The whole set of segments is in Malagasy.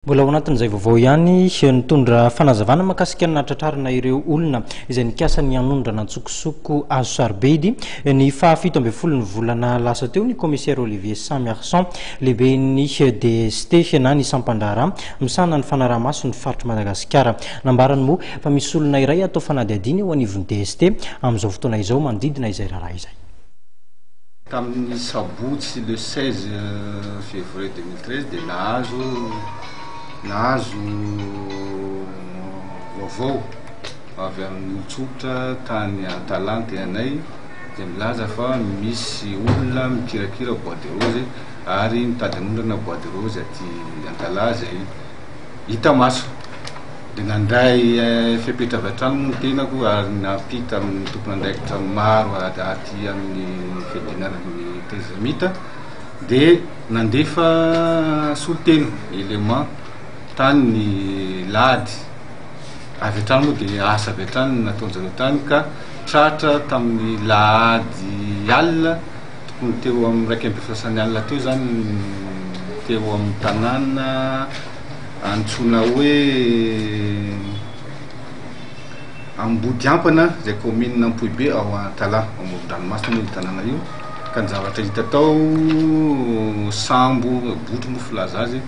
Mbola ao anatin'izay vaovao ihany, nitondra fanazavana mahakasika ny nahatratrarana ireo olona izay nikasa ny hanondrana an-tsokosoko hazo sarobidy ny faha-17 ny volana lasa teo ny Commissaire Olivier Samiarison, lehiben'ny DST na ny sampan-draharaha misahana ny fanaraha-maso ny faritr'i Madagasikara. Nambarany moa fa misy olona iray atao fanadihadiana eo anivon'ny DST amin'izao fotoana izao manodidina izay raharaha izay. Tamin'ny sabotsy le 16 février 2013 dia nahazo nahazo vaovao avy amin'ny olon-tsotra tany Antalaha ny tenanay izay milaza fa misy olona mikirakira bois de rose ary mitady hanondrana bois de rose aty Antalaha izay hita maso. Dia nandray fepetra avy hatrany moa ny tenako ary nampita amin'ny tompon'andraikitra maro aty amin'ny fiadiana ny Tezemita dia nandefa solontena, élément, tany ny lahady. Avy hatrany moa dia asa avy hatrany no nataon-jareo tany ka tratra tamin'ny lahady alina, tokony teo amin'ny 11h30 alina teo izany teo amin'ny tanàna Antsoina hoe Ambodiampana izay kaominina Ampohibe ao Antalaha, amoron-dranomasina moa io tanàna io, ka ny zavatra hita tao sambo, botry moa filaza azy,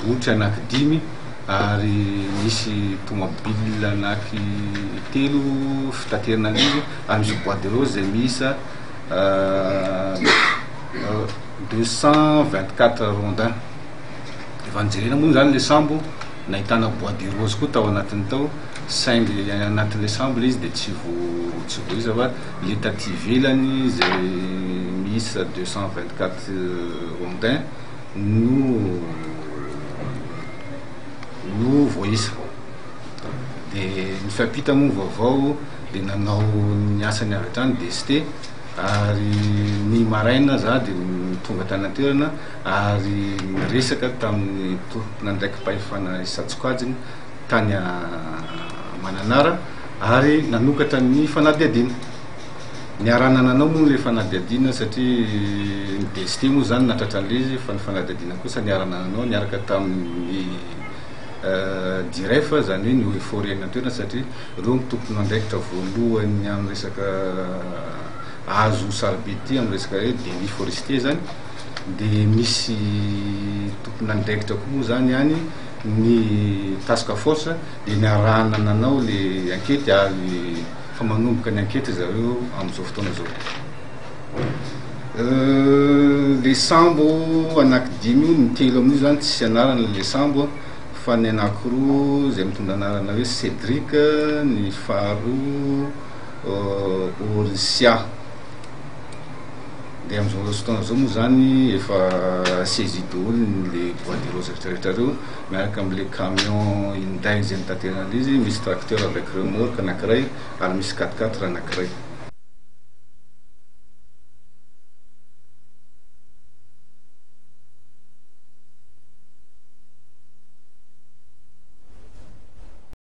botry anaky dimy ary misy tomobile anaky telo fitaterana an'izy ary misy bois de rose izay miisa 224 rondins. Efa nojerena moa izany ilay sambo, nahitana bois de rose koa tao anatiny tao, saingy anatin'ilay sambo ilay izy dia tsy vo tsy voaisa fa ilay taty ivelany izay miisa 224 rondins no no voaisa. Dia nifampita moa ny vaovao dia nanao ny asany avy hatrany DST ary ny maraina za dia tonga tany an-toerana ary niresaka tamin'ny tompon'andraiki-pahefana isan-tsokajiny tany Mananara ary nanokatra ny fanadihadiana. Niarahana nanao moa ilay fanadihadiana satria ny DST moa izany nahatratra an'ilay izy fa ny fanadihadiana kosa niarahana nanao niaraka tamin'ny DIREF izany hoe ny Eaux et Forêts any an-toerana satria ireo no tompon'andraikitra voalohany amin'ny resaka hazo sarobidy ity amin'ny resaka hoe délit forestier izany. Dia misy tompon'andraikitra koa moa zany any ny task force dia niarahana nanao le ankety ary efa manomboka ny ankety zareo amin'izao fotoana izao. Le sambo anaky dimy io, ny telo amin'io zany tsisy anarana le sambo fa ny anakiroa izay mitondra anarana hoe Cédric, ny faharoa Orisia. Dia amin'izao fotoana izao moa izany efa saisie daholo ny le bois de rose rehetra rehetra ireo miaraka amin'ilay camion Hyundai izay nitaterana an'izy, misy tracteur avec remorque anankiray ary misy quatre quatre anankiray.